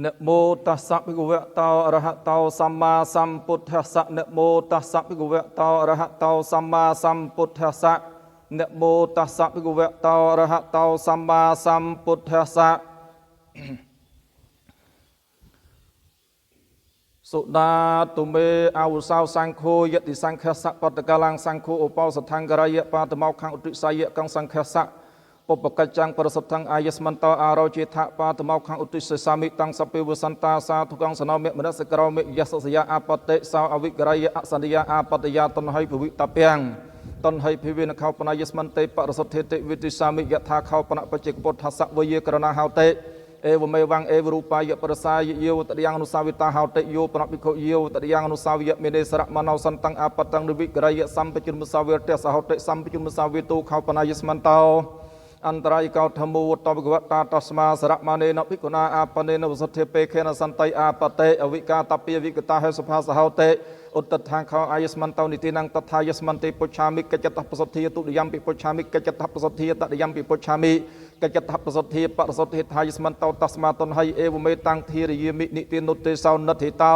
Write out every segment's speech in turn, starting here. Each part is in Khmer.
នមោតស្សៈភិក្ខវៈតោអរហតោសម្មាសម្ពុទ្ធស្សៈនមោតស្សៈភិក្ខវៈតោអរហតោសម្មាសម្ពុទ្ធស្សៈនមោតស្សៈភិក្ខវៈតោអរហតោសម្មាសម្ពុទ្ធស្សៈសុដាទុមេអវសោសង្ឃោយតិសង្ឃសៈបតកលាំងសង្ឃោឧបោសថង្ករយៈបាតមោខੰឧទិសយៈកងសង្ឃសៈពុបកច្ចាំងបរិសុទ្ធੰអាយស្មន្តោអារោជាថបាតមោខੰឧទិសសាមិតាំងសពេវសន្តាសាធុកងសណោមេមនសក្រោមេយសសយាអបតិសោអវិករយៈអសន្តិយាអបតយាតនហៃភវិតពាំងតនហៃភិវិនខោបនាយស្មន្ទេបរិសុទ្ធិតិវិទិសាមិយថាខោបនបច្ចេកពុទ្ធសៈវយករណាហោតេអេវមេវងអេវរូបាយប្រសាយយោតយ៉ាងអនុសាវិតាហោតិយោប្រភិក្ខុយោតយ៉ាងអនុសាវិយមេនេសរមណោសន្តੰអបតੰនិវិករយសម្បជុមសាវិរតសហោតិសម្បជុមសាវិទូខោបនាយស្មន្តោអន្តរាយកោធមោតវកវតាតស្មាសរមណេនភិក្ខុណាអបនេនវសុទ្ធិពេខេនសន្តៃអបតេអវិកាតពាវិកតាហេសុផាសហោតិឧត្តដ្ឋាខោអាយស្មន្តោនិតិណੰតថាយស្មន្តិពុច្ឆាមិកច្ចតបសុទ្ធាទុតិយំពិពុច្ឆាមិកច្ចតបសុទ្ធាតតិយំពិពុច្ឆាមិកច្ចតបសុទ្ធាបរសុទ្ធាថាយស្មន្តោតស្មាតុនហៃអេវមេតាំងធារិយមិនិតិនុទេសោនធិតោ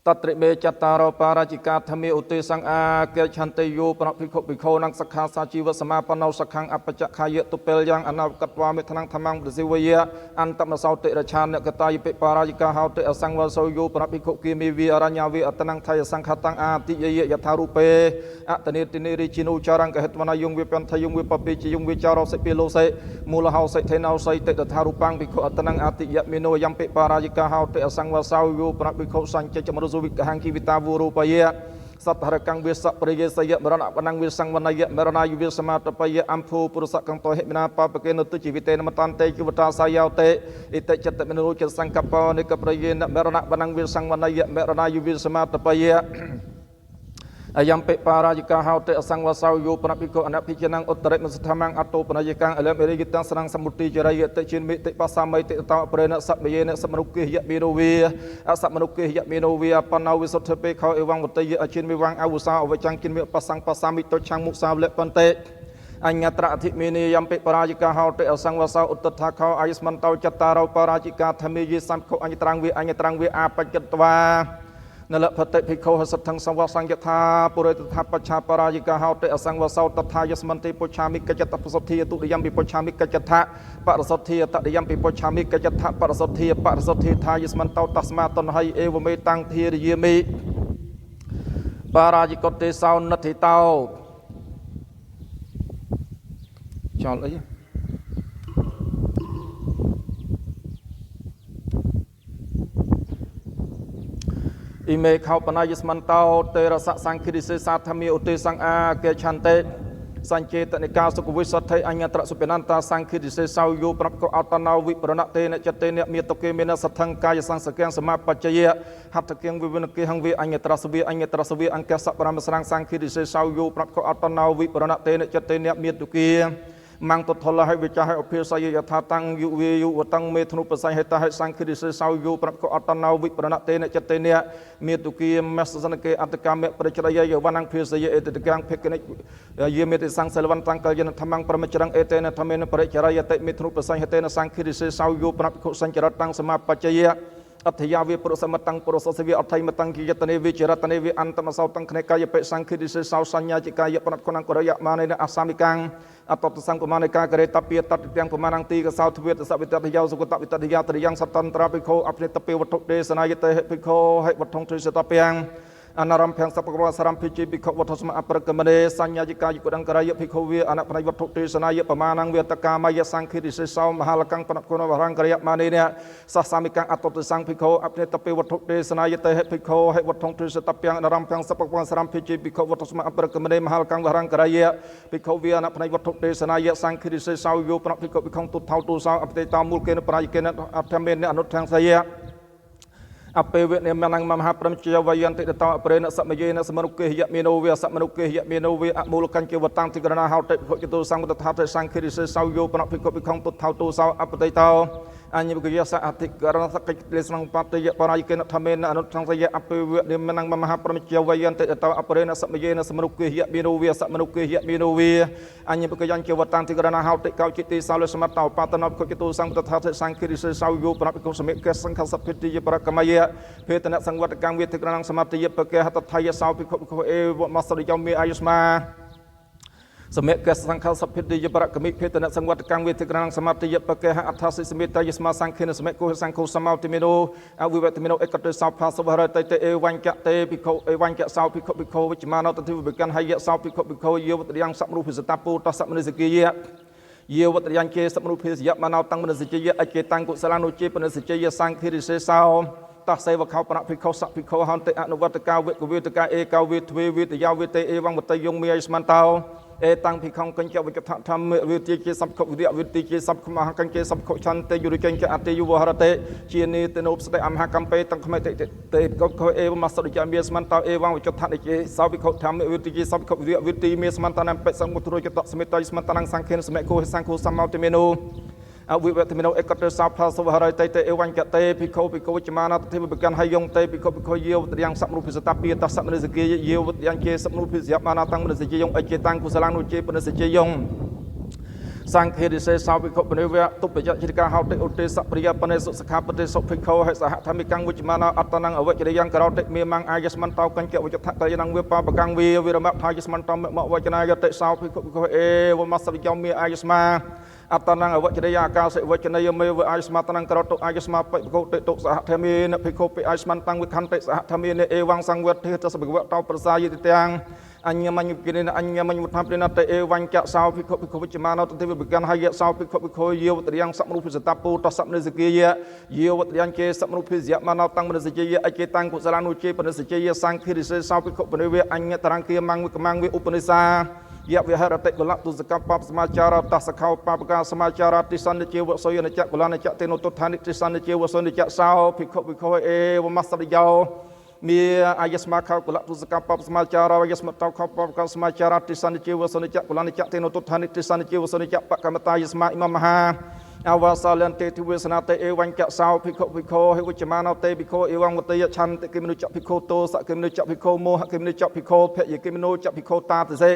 តត្រិមេចតារោបារាជិកាធមេឧទេសង្អាកេឆន្ទយោប្រភិក្ខុភិក្ខុនងសខាសាជីវសមាបណោសខੰអបច្ចខាយតុពេលយ៉ាងអនោកតវាមេថ្នាំងធម្មងប្រសិវយៈអន្តមសោតិរឆានកតាយពិបារាជិកាហោតិអសង្វសោយោប្រភិក្ខុគិមេវិអរញ្ញាវិអតនងថយសង្ខតាំងអាតិយយថារូបេអតនេតិនេរិជីនុចារង្កហេតវនយងវិពន្ធយងវិបពិជយងវិចារោសិពិលោសិមូលហោសិថេណោសិតិតថារូបាំងភិក្ខុអតនងអតិយមេនោយំពិបារាជិកាហោតិអសង្វសោយោប្រភិក្ខុសញ្ចចមរុសុវិកហង្ជីវិតាវរូបយៈសត្វហរកੰវិសប្រយេសយៈមរណបណੰវិសង្វនយៈមរណាយវិសមាតបយៈអំភូពុរសកੰតហិមនាបបកេនទុជីវិតេនមតន្តេជីវតាសាយោតេអិតិចិត្តមនោចិត្តសង្កបនិកប្រយេនមរណបណੰវិសង្វនយៈមរណាយវិសមាតបយៈអយំពិបារាជិកាហោតិអសង្វសោយោប្រភិក្ខុអនភិជនងឧត្តរិមសធម្មងអតោបនយកាំងអលមរិយតាំងសរងសមុទ្ទីចរិយតិជាមិតិបសាមីតិតោប្រេណសមយេនសមនុកិយមេនោវីអសមនុកិយមេនោវីអបណោវិសុទ្ធិពេខោអេវងវតិយអចិនមេវងអវុសាអវចាំងគិនមេបសង្បសាមិតុឆាំងមុសាវលបន្តិអញ្ញត្រអធិមេនីយំពិបរាជិកាហោតិអសង្វសោឧត្តថាខោអាយស្មន្តោចតារោបរាជិកាធមេយេសំខោអញ្ញត្រាំងវិអញ្ញត្រាំងវិអាបច្ចត្វានលភតិភិក្ខុហសទ្ធੰសវសង្យថាពុរិតថាបច្ឆាបរាជិកាហោតិអសង្វសោតថាយស្មន្តិពុច្ឆាមិកច្ចតបសុទ្ធាទុតិយំពិពុច្ឆាមិកច្ចថៈបរសុទ្ធាតតិយំពិពុច្ឆាមិកច្ចថៈបរសុទ្ធាបរសុទ្ធាថាយស្មន្តោតស្មាតនហៃអេវមេតាំងធារិយមិបារាជិកទេសោនធិតោចោលអីអ៊ីមេខោបនាយស្មន្តោតេរសសង្ឃិរិសេសាធមេឧទេសង្អាកេឆន្តិសញ្ចេតនិកាសុខវិសទ្ធិអញ្ញត្រសុបនន្តាសង្ឃិរិសេសោយោប្រាប់កោអតណោវិប្រណតេនចិត្តេនមេតុកេមេនសទ្ធង្កាយសង្សកាំងសមាបច្ចយៈហត្ថគៀងវិវិនកេហង្វិអញ្ញត្រសវិអញ្ញត្រសវិអង្គសប្រមស្រងសង្ឃិរិសេសោយោប្រាប់កោអតណោវិប្រណតេនចិត្តេនមេតុកេមង្ទថលហិវិចាហិអភិសយយថាតាំងយុវេយុវតាំងមេធ្នុបសៃហេតាហិសង្ឃិរិសេសោយោប្រាប់កោអតណោវិប្រណតេនចិត្តេនមេតុគាមសសនកេអត្តកាមៈប្រចរយយវណងភិសយអេតកាំងភិក្ខនិយមេតិសង្សិលវន្តੰកលយនធម្មងប្រមចរងអេតេនធមេនបរិចរយតិមេធ្នុបសៃហេតេនសង្ឃិរិសេសោយោប្រាប់កោសញ្ចរតាំងសមាបច្ចយៈអធយាវិពុរសមតាំងពុរសសវិអថៃមតាំងគិយតនេវិចរតនេវិអន្តមសោតាំងខេកាយបិសង្ឃិរិសេសោសញ្ញាจิកាយបណតកណងករយមានេនអសាមិកាំងអតតសង្កមានិកាករេតពាតតិទាំងប្រមាណងទីកសោទ្វេតសវិតតិយោសុគតវិតតិយាត្រយ៉ាងសតន្តរាភិក្ខុអភិតពេវត្ថុទេសនាយតេហិភិក្ខុហិវត្ថុងទ្រិសតពាំងអនរំភាំងសពកវសរំភិជីភិក្ខុវត្ថុសមអប្រកមនេសញ្ញាយកាយគុដង្ករយភិក្ខុវាអនបណៃវត្ថុទេសនាយប្រមាណងវេតកាមយសង្ឃិរិសេសោមហាលកੰបណគុណវរង្ករយមានេនសសាមិកាំងអតតសង្ភិក្ខុអភិតពេវត្ថុទេសនាយតេហិភិក្ខុហិវត្ថុទ្រិសតពាំងអនរំភាំងសពកវសរំភិជីភិក្ខុវត្ថុសមអប្រកមនេមហាលកੰវរង្ករយភិក្ខុវាអនបណៃវត្ថុទេសនាយសង្ឃិរិសេសោយោបណភិក្ខុភិក្ខុទុថោទុសោអភិតេតោមូលកេនបរាយកេនអធមេនអនុធាំងសយៈអពេវនិមនងមហាព្រមជាវយន្តិតោអប្រេណសមយេនសមនុកិយមេនោវេសមនុកិយមេនោវេអមូលកញ្ចវតាំងតិករណាហោតិភិក្ខុចតុសង្ឃតថាតិសង្ឃិរិសេសោយោបណភិក្ខុភិក្ខុទុថោទុសោអបតិតោ អញ្ញវិកយសអធិករណសកិច្ចលេសនងបតយបរាយកេនធមេនអនុសង្សយអភិវនិមនងមហាប្រមិជាវយន្តតអបរិណសមយេនសមរុគិយមេនោវាសមនុគិយមេនោវាអញ្ញវិកយញ្ចវតាំងធិករណហោតិកោจิតិសោលសមតោបតណោខុជតុសង្កតថាសង្ឃិរិសោយោប្រភិកុសមិកសង្ឃសភិតិយប្រកមយៈភេតនសង្វតកម្មវិធិករណងសមតិយបកេហតថយសោភិក្ខុភិក្ខុអេវមសរិយមេអាយុស្មា សមកសង្ឃសភិតិយប្រកមិភេតនសង្វតកម្មវិធិក្រងសមតិយបកេហអដ្ឋសិសមិតយស្មាសង្ឃិនសមកុសង្ឃុសមោតិមេនោអវិវតិមេនោឯកតេសោផាសវរតេតេអេវញ្ចតេភិក្ខុអេវញ្ចសោភិក្ខុភិក្ខុវិជ្ជមានោតតិវិកាន់ហយសោភិក្ខុភិក្ខុយោវតយ៉ាងសមរុភិសតាពូតសមនិសកិយយាវតយ៉ាងគេសមរុភិសយមណោតាំងមនសិជយអចេតាំងកុសលានុជេបនិសជយសង្ឃិរិសេសោតសេវខោប្រភិក្ខុសភិក្ខុហន្តេអនុវត្តកាវិកវិតកាឯកោវិទ្វេវិតយាវិតេអេវងវតយងមេអស្មន្តោអេតាំងភិក្ខុកញ្ចវិកថធម្មវិទ្យាជាសព្ខវិទ្យាវិទ្យាជាសព្ខមហកញ្ចសព្ខឆន្ទយុរិកញ្ចអតិយុវហរតេជានេតនោស្ដេអមហកម្មពេតង្ខមេតេតេកខអេវមសរិយាមេស្មន្តោអេវងវិចថនិជេសោភិក្ខុធម្មវិទ្យាសព្ខវិទ្យាវិទ្យាមេស្មន្តនំបិសង្មុទ្រចតសមិតយស្មន្តនំសង្ឃេនសមកោសង្ឃោសមោតិមេនោអវិវតិមេនោឯកតេសោផាសវហរតេតេអេវញ្ចតេភិក្ខុភិក្ខុវិជ្ជមានតតិវិកាន់ហយងតេភិក្ខុភិក្ខុយាវតយ៉ាងសមរុភិសតាពាតសមនិសគាយាវតយ៉ាងជាសមរុភិសយមានតាំងមនិសជាយងអចេតាំងកុសលានុជេបនិសជាយងសង្ឃេរិសេសោភិក្ខុបនិវៈទុបយจิកាហោតិឧទេសប្រិយបនិសុសខាបតិសុភិក្ខុហិសហធម្មិកੰវិជ្ជមានអត្តនងអវិជ្ជយ៉ាងករតិមេមងអាយស្មន្តោកញ្ចវិជ្ជថកយនងវិបបកੰវិវិរមថាយស្មន្តោមវចនាយតិសោភិក្ខុភិក្ខុអេវមសរិយមេអាយស្មាអត្តនងអវចរិយាកាសិវចនយមេវអាយស្មាតនងក្រតុអាយស្មាបិកោតិតុសហធមេនភិក្ខុពិអាយស្មន្តੰវិខន្តិសហធមេនអេវងសង្វទ្ធិតសបកវតោប្រសាយតិទាំងអញ្ញមញ្ញគិរិនអញ្ញមញ្ញវដ្ឋាព្រិណតេអេវញ្ចសោភិក្ខុភិក្ខុវិជ្ជមានោតតិវិកាន់ហយសោភិក្ខុភិក្ខុយាវតយ៉ាងសមរុភិសតាពូតសមនិសគាយយាវតយ៉ាងជេសមរុភិសយមានោតាំងមនិសជយអចេតាំងកុសលានុជេបនិសជយសង្ឃិរិសេសោភិក្ខុបនិវៈអញ្ញតរង្គាមងវិកមងវិឧបនិសាយវិហរតិកលទុសកបបសមាចារតសខោបបកាសមាចារតិសន្និជាវសយនចកលនចតិនុតុដ្ឋានិតិសន្និជាវសនិចសោភិក្ខុភិក្ខុអេវមសរិយោមេអាយស្មាខោកលទុសកបបសមាចារយស្មតោខោបបកាសមាចារតិសន្និជាវសនិចកលនចតិនុតុដ្ឋានិតិសន្និជាវសនិចបកម្មតាយស្មាអ៊ីមមហាអវសាលន្តិទិវេសនាតេអេវញ្ចសោភិក្ខុភិក្ខុហិវិជ្ជមានោតេភិក្ខុអេវងវតយឆន្ទកិមនុចភិក្ខុតោសកិមនុចភិក្ខុមោហកិមនុចភិក្ខុភយកិមនុចភិក្ខុតាទសេ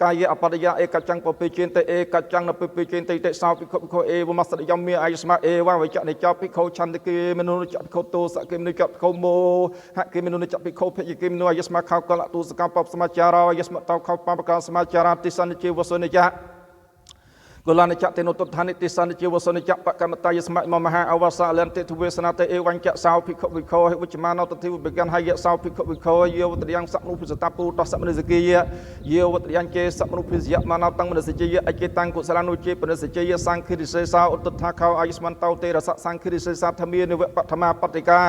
កាយអបរិយាឯកចង្ពពេចេនតេឯកចង្នពពេចេនតេតិសោភិក្ខុភិក្ខុអេវមសរិយមេអាយស្មាអេវងវិជ្ជនិចភិក្ខុឆន្ទកិមនុចភិក្ខុតោសកិមនុចភិក្ខុមោហកិមនុចភិក្ខុភយកិមនុអាយស្មាខោកលទុសកបបសមាចារយស្មតោខោបបកសមាចារតិសន្និជាវសនិចកុលនិចតិនុតុដ្ឋានិតិសន្និជាវសនិចបកម្មតាយស្មមហាអវសាលន្តិទវេសនាតេអេវញ្ចសោភិក្ខុភិក្ខុហិវិជ្ជមានោតតិវិកាន់ហយសោភិក្ខុភិក្ខុយាវតយ៉ាងសមនុភិសតាពូតសមនិសគាយយាវតយ៉ាងជេសមនុភិសយមានោតាំងមនិសជយអចេតាំងកុសលានុជេបនិសជយសង្ឃិរិសេសោឧត្តថាខោអាយស្មន្តោទេរសសង្ឃិរិសេសាធមេនិវបឋមាបតិកា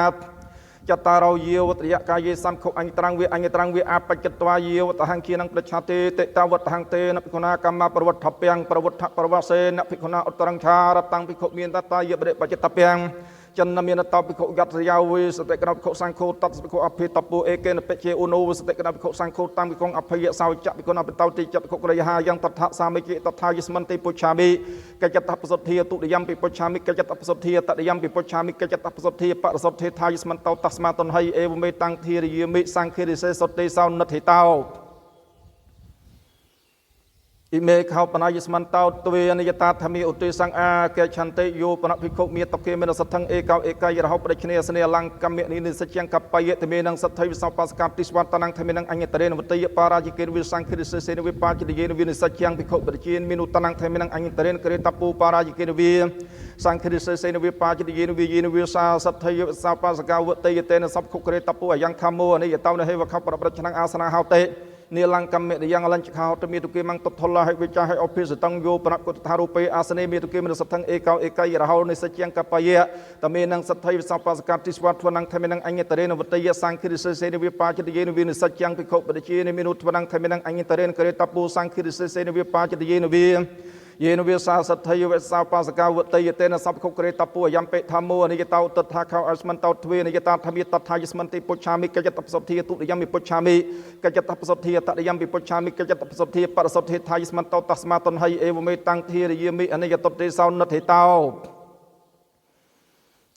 ចតារោយាវតយកាយេសំខុអញ្ញត្រੰវិអញ្ញត្រੰវិអបច្ចត្វាយាវតហង្គានងប្រឆាទេតិតាវតហង្ទេនភិក្ខុនាកម្មាប្រវត្តិពាំងប្រវត្តិប្រវសេនភិក្ខុនាឧត្តរង្ឆារតាំងភិក្ខុមានតតាយបរិបច្ចតពាំងចន្ទមានតោភិក្ខុយតយាវិសតិកណភិក្ខុសង្ឃោតតភិក្ខុអភិតពុឯកេនបច្ចេឧណោវិសតិកណភិក្ខុសង្ឃោតាំងភិក្ខុអភយសោចភិក្ខុអបតោតិចភិក្ខុក្រយហាយ៉ាងតថសាមិកិតថាយស្មន្តិពុច្ឆាមិកច្ចតបសុទ្ធាទុតិយំពិពុច្ឆាមិកច្ចតបសុទ្ធាតតិយំពិពុច្ឆាមិកច្ចតបសុទ្ធាបរសុទ្ធាថាយស្មន្តោតស្មាតនហៃអេវមេតាំងធារិយមិសង្ឃិរិសេសុតិសោនិធិតោអ៊ីមេខោបណាយស្មន្តោទ្វេនិយតាធមីឧទេសង្អាកេឆន្តិយោបណភិក្ខុមេតកេមេនសថੰឯកោឯកាយរហោបដិឈនេសនេលង្កម្មនិនិសច្ឆងកបយតមេនងសទ្ធិវិសោបាសកាតិស្វតនងធមេនងអញ្ញតរេនវតយបារាជិកេវិសង្ឃិរិសេនវិបាជិយេនវិនិសច្ឆងភិក្ខុបរិជានមេនុតនងធមេនងអញ្ញតរេនក្រេតពូបារាជិកេវិសង្ឃិរិសេនវិបាជិយេនវិយេនវិសាសទ្ធិវិសោបាសកាវតយតេនសពខុក្រេតពូអយ៉ាងខមោអនិយតោនហេវខបប្រច្ឆនងអាសនាហោតេនីលង្កម្មនិយ៉ាងលញ្ចខោតមេតុគេមងតថលហិវិចាហិអភិសតងយោប្រកុតថារូបេអាសនេមេតុគេមនសថងឯកោឯកយរហោនិសច្ឆងកបយៈតមេនងសទ្ធិវិសបាសកាតិស្វត្ថវនងធមេនងអញ្ញតរេនវតយសង្ឃិរិសេនវិបាជិយេនវិនិសច្ឆងភិក្ខុបរិជានិមិនុធ្វនងធមេនងអញ្ញតរេនក្រេតពូសង្ឃិរិសេនវិបាជិយេនវិយេនវិសាសទ្ធិវសោបាសកាវតយតេនសពខុក្រេតពុយំបេធម្មោអនិយតោតថាខោអស្មន្តោទ្វេនិយតាធមិតថាយស្មន្តិពុច្ឆាមិកច្ចតបសុទ្ធាទុតិយមិពុច្ឆាមិកច្ចតបសុទ្ធាតតិយមិពុច្ឆាមិកច្ចតបសុទ្ធាបរសុទ្ធាថាយស្មន្តោតស្មាតនហៃអេវមេតាំងធារិយមិអនិយតតិសោនិធិតោ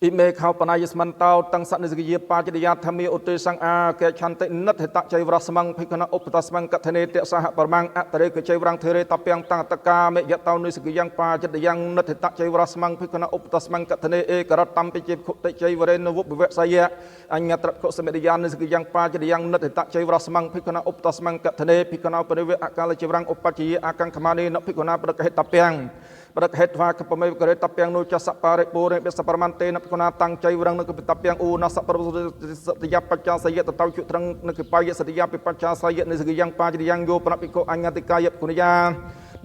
อิเมขาวปนายสมันเตาตังสันิสกิยปาจิตยาธรรมีอุเตสังอาเกชันตินัตถิตะใจวรสมังภิกขณอุปตัสมังกัทเนเตสหปรมังอัตเรกใจวรังเทเรตเปียงตังตะกาเมยะเตานิสกิยังปาจิตยังนัตถิตะใจวรสมังภิกขณอุปตัสมังกัทเนเอกรตัมปิจิขุติใจวเรนวุปเวสยะอัญญตระโคสเมตยานิสกิยังปาจิตยังนัตถิตะใจวรสมังภิกขณอุปตัสมังกัทเนภิกขณปริเวอากาลใจวรังอุปจิอากังขมานีนภิกขณปรกเหตเปียงปรกเหตวาคปเมวกเรตเปียงโนจัสสะปาริปูเรเปสปรมันเตนภิกขณตั้งใจวรังนึกปิตเปียงอูนัสปรสติยปัจจาสยตเตาจุตรังนึกปายสติยปิปัจจาสยนิสกิยังปาจิยังโยปรปิโกอัญญติกายกุณยา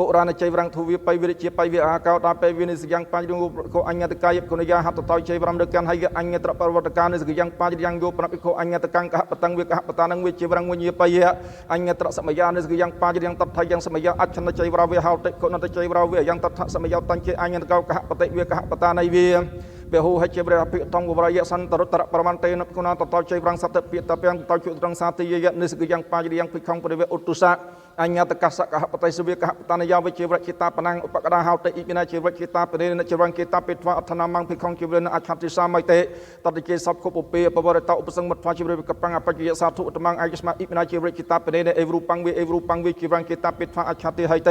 ปุราณใจวรังทวีไปวิริจิไปวิอาเกาตาไปวินิสยังปาจิยังโกอัญญติกายกุณยาหัตเตาใจวรังนึกกันให้อัญญตระปรวัตกานิสกิยังปาจิยังโยปรปิโกอัญญตกังกะปตังวิกะปตานังวิจิวรังวิญญปยะอัญญตระสมยานิสกิยังปาจิยังตัทธยังสมยาอัจฉนใจวราเวหาวติโกนัตใจวราเวยังตัทธสมยาตังเจอัญญตเกากะปติวิกะปตานัยเวเบหูให้เจเบรภิตังวรยสันตรุตระประมาณเตนะกุณาตตาใจรังสัตปิตาเปียงตาจุตรังสาติยะนิสกิยังปาจิยังภิกขังปริเวอุตุสะอัญญตกัสสะกะปติสเวกะปตานยาวิเจวรจิตาปนังอุปกดาหาวติอิมินาเจวรจิตาปเรนเจรังเกตาปิทวะอัฏฐนามังภิกขังเจวรนอัจฉติสามัยเตตติเกสัพโคปเปปวรตาอุปสังมัตถวะเจวรกปังอปัจจยสาธุอุตมังอายุสมาอิมินาเจวรจิตาปเรนเอวรูปังเวเอวรูปังเวเจรังเกตาปิทวะอัจฉติไหเต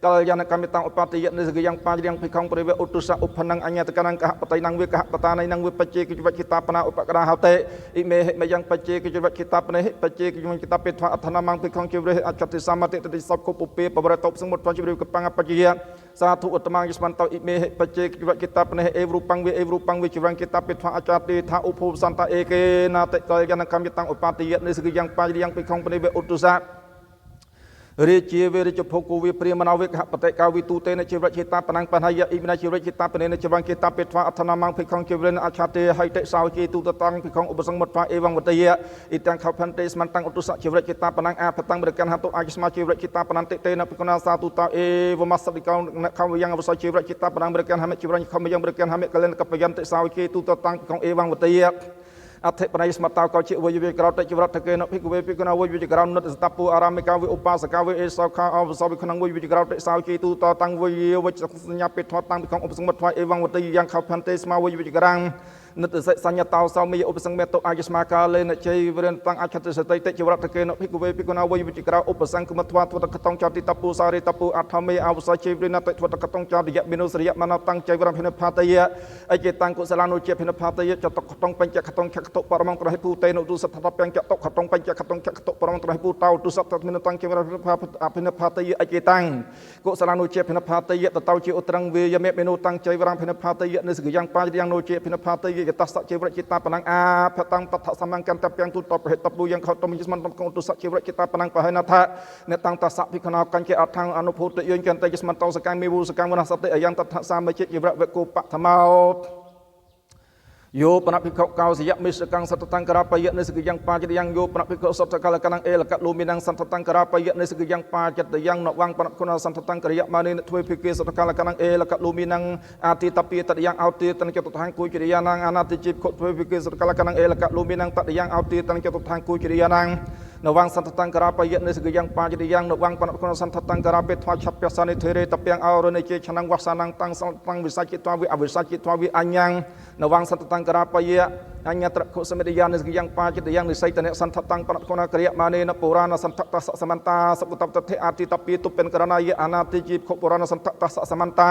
กัลยาณกัมมิตังอุปาติยะนิสกิยังปาจิยังภิกขังปริเวอุตุสะอุปนังอัญญตกนังกะปตินังเวกะปตานังเวปัจเจกิจวัจิตาปนาอุปกดาหาวเตอิเมหิมยังปัจเจกิจวัจิตาปเนหิปัจเจกิจวัจิตาปิทวะอัฏฐนามังภิกขังเจวรอัจฉติสามัติตติสัพโคปเปปวรตอุปสังมัตถวะเจวรกปังอปัจจยะสาธุอุตมังยิสมันตอิเมหิปัจเจกิจวัจิตาปเนหิเอวรูปังเวเอวรูปังเวจิรังกิตาปิทวะอาจาติทาอุปโภสันตาเอเกนาติกัลยาณกัมมิตังอุปาติยะนิสกิยังปาจิยังภิกขังปริเวอุตุสะเรเจเวริจโภโกวิปริมนาวิกหปติกาวิตูเตนะเจวรจิตาปนังปัญหายะอิมินาเจวรจิตาปเนนะเจวังเกตาปิทวะอัฏฐนามังภิกขังเจวรนอาชาเตไหเตสาวเจตุตตังภิกขังอุปสังมัตถวะเอวังวัตยะอิตังขพันเตสมันตังอุตุสะเจวรจิตาปนังอาภตังบริกันหตุอากิสมาเจวรจิตาปนันติเตนะภิกขณาสาตุตาเอวมัสสติกานะขาวยังอวสเจวรจิตาปนังบริกันหะเมเจวรังขมยังบริกันหะเมกเลนกัปยันติสาวเจตุตตังภิกขังเอวังวัตยะอัฐิปนัยสมตาวกาจิววิเวกราตจิวรัตเกนะภิกเวภิกนาวิวิจกรานนัตสตปูอารามิกาวิอุปาสกาวิเอสาคาอวสวิขนังวิวิจกราตสาวเจตุตตังวิวิจสัญญาปิทวตังภิกขังอุปสังมัตถวะเอวังวัตยยังขพันเตสมาวิวิจกรังนัตสัญญาตาวสามีอุปสังเมตุอายิสมาคาเลนะเจวเรนตังอาชัตสติเตจิวรัตเกนะภิกเวภิกนาวิวิจกราอุปสังคมัตถวะทวตะตองจาติตปูสาริตปูอัฏฐเมอวสเจวเรนตทวตะตองจาติยะเมนุสริยะมานตังเจวรัมพินภาตยะอเจตังกุสลานุเจพินภาตยะจตกตองปัญจขตองขตปรมังตระหิปูเตนุตุสัทธะปัญจตกขตองปัญจขตองขตปรมังตระหิปูตาวตุสัทธะมินตังเจวรัมพินภาตยะอเจตังกุสลานุเจพินภาตยะตะเตาเจอุตรังเวยเมเมนุตังเจวรัมพินภาตยะนิสกิยังปายังโนเจพินภาตยะตัสสะเจวรจิตาปนังอาภตังตัทธะสมังกันตะเปียงตุตปะเหตปูยังเขาตมิสมันตมกงตุสะเจวรจิตาปนังปะหนะทะเนตังตัสสะภิกขณากันเจอัฏฐังอนุภูตยนกันตยิสมันตสกังเมวูสกังวนัสติอยังตัทธะสามเจจิวรเวกุปะธมาวโยปนะภิกขุกาวสยะมิสกังสัตตังกราปยะนิสกิยังปาจิตยังโยปนะภิกขุสัตตะกาลกังเอลกะลูมินังสัตตังกราปยะนิสกิยังปาจิตยังนวังปนะคุณสัตตังกริยะมานิทเวภิกขุสัตตะกาลกังเอลกะลูมินังอาติตปีตยังเอาติตันจตุทังกุจริยานังอนาติจิกขุทเวภิกขุสัตตะกาลกังเอลกะลูมินังตยังเอาติตันจตุทังกุจริยานังนวังสัตตังกราปยะนิสกิยังปาจิตยังนวังปนะคุณสัตตังกราเปทวะชัพยสานิเทเรตเปียงอารณิเจชนังวัสานังตังสัตตังวิสัจิตวะวิอวิสัจิตวะวิอัญญังนวังสัตตังกราปยะอัญญตระโคสมิยานิสกิยังปาจิตยังนิสัยตเนสันทตังปะโคนาคริยมาเนนปุราณสันทตัสสมันตาสุกตตเทอาติตปีตุเป็นกรณายอนาติจิโคปุราณสันทตัสสมันตา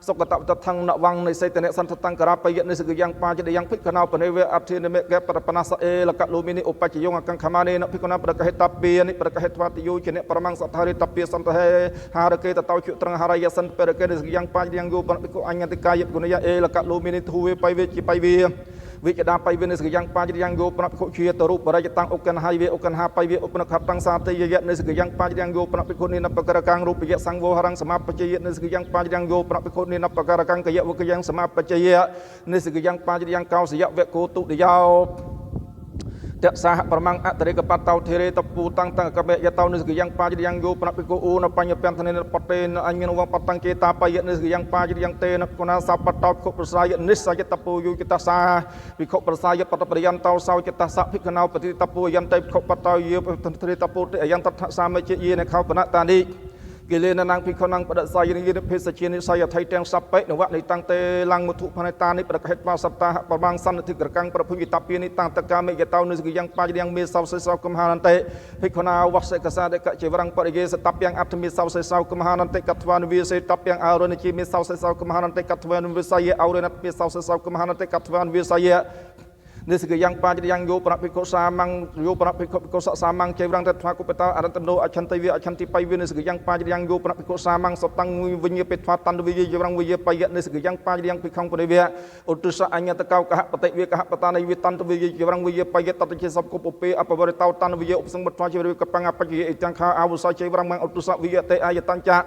สุกตตทังนวังนิสัยตเนสันทตังกราปยะนิสกิยังปาจิตยังภิกขณาปเนเวอัตถินเมเกปะปนัสเอลกะลูมินิอุปจิยงกังขมาเนนภิกขณาปะกะเหตปีนิปะกะเหตวติโยเจเนปรมังสัทธาริตปีสันตเหหารเกตตาวจุตรังหารายสันเปรเกนิสกิยังปาจิตยังโยปะภิกขุอัญญติกายกุณยะเอลกะลูมินิทูเวไปเวจิไปเววิจดาไปเวนิสกิยังปาจิยังโยปะภิกขุเชียตรูปรายตังอุกันหายเวอุกันหาไปเวอุปนขับตังสาติยะนิสกิยังปาจิยังโยปะภิกขุนินปะกระกังรูปยะสังโวหรังสมาปจยะนิสกิยังปาจิยังโยปะภิกขุนินปะกระกังกยะวกยังสมาปจยะนิสกิยังปาจิยังกาวสยะเวโกตุดิยาวตะสาหปรมังอัตริกปัตเตาเทเรตปูตังตังกะเมยะเตานิสกิยังปาจิยังโยปะภิกขุอูนปัญญเปียนทเนนปะเตนอัญญนวังปตังเกตาปะยะนิสกิยังปาจิยังเตนะกุณาสัพปะตาภิกขุปสายะนิสายะตปูยุกิตาสาภิกขุปสายะปะตะปริยันเตาสาวจิตตาสะภิกขณาปฏิตปูยันเตภิกขุปะเตาเยปะทเรตปูเตยังตัทธะสามเจเยนะเขาปะนะตานิ กิเลนนังภิกขุนังปะดะสายนิยเพสเชนิสายไทยเตียงสัพเปนวะนิตังเตลังมุทุพนตานิประเหตุวาสัตตาปะบังสันติกรกังประพุยิตาปีนิตังตะกาเมยตาวนิสกิยังปาจยังเมสาวเสสาวกุมหานันเตภิกขุนาวะเสกสาเดกะเจวรังปะเยสตับยังอัตมิสาวเสสาวกุมหานันเตกัตวานวิเสตับยังอารณิจิเมสาวเสสาวกุมหานันเตกัตวานวิสายอารณัตเมสาวเสสาวกุมหานันเตกัตวานวิสายนิสกิยังปาจยังโยประภิกขุสามังโยประภิกขุภิกขุสามังเจวรังเตถากุปตาอรัตโนอชันติวิอชันติไปวินิสกิยังปาจยังโยประภิกขุสามังสตังวิญญปิทวาตันวิเยวรังวิเยปยะนิสกิยังปาจยังภิกขังปริเวอุตุสะอัญญตะเกากะหะปฏิเวกะหะปตาในวิตันวิเยวรังวิเยปยะตัตเจสัพกุปเปอปวริตาตันวิเยอุปสังมัตถาเจวริกปังอปัจเยอิจังคาอาวุสะเจวรังมังอุตุสะวิเยเตอายตัญจะ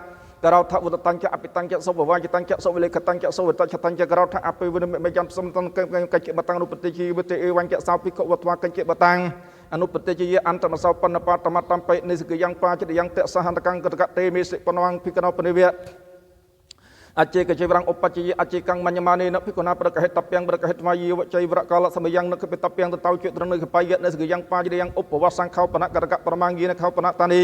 กเราทะวุตตัญจะอภิตัญจะสววาจตัญจะสวเลขตัญจะสวตัญจะตัญจะกเราทะอภิวินเมยัมสมตันกัจจิบตังอนุปติชีวิตเอวันจะสาวภิกขุวัตวากัจจิบตังอนุปติจีอันตมสาวปนปาตมตัมไปนิสกิยังปาจยังเตสหันตกังกตกะเตมิสิปนวังภิกขณปนิเวอาเจกเจวรังอุปปัจจยอาเจกังมัญญมานีนภิกขุนาประกะเหตับยังประกะเหตวายีวะใจวระกาลสมยังนกปิตับยังตะเตาจุตระนึกไปยะนิสกิยังปาจยังอุปวสังเขาปนะกตกะประมังยีนเขาปนะตานี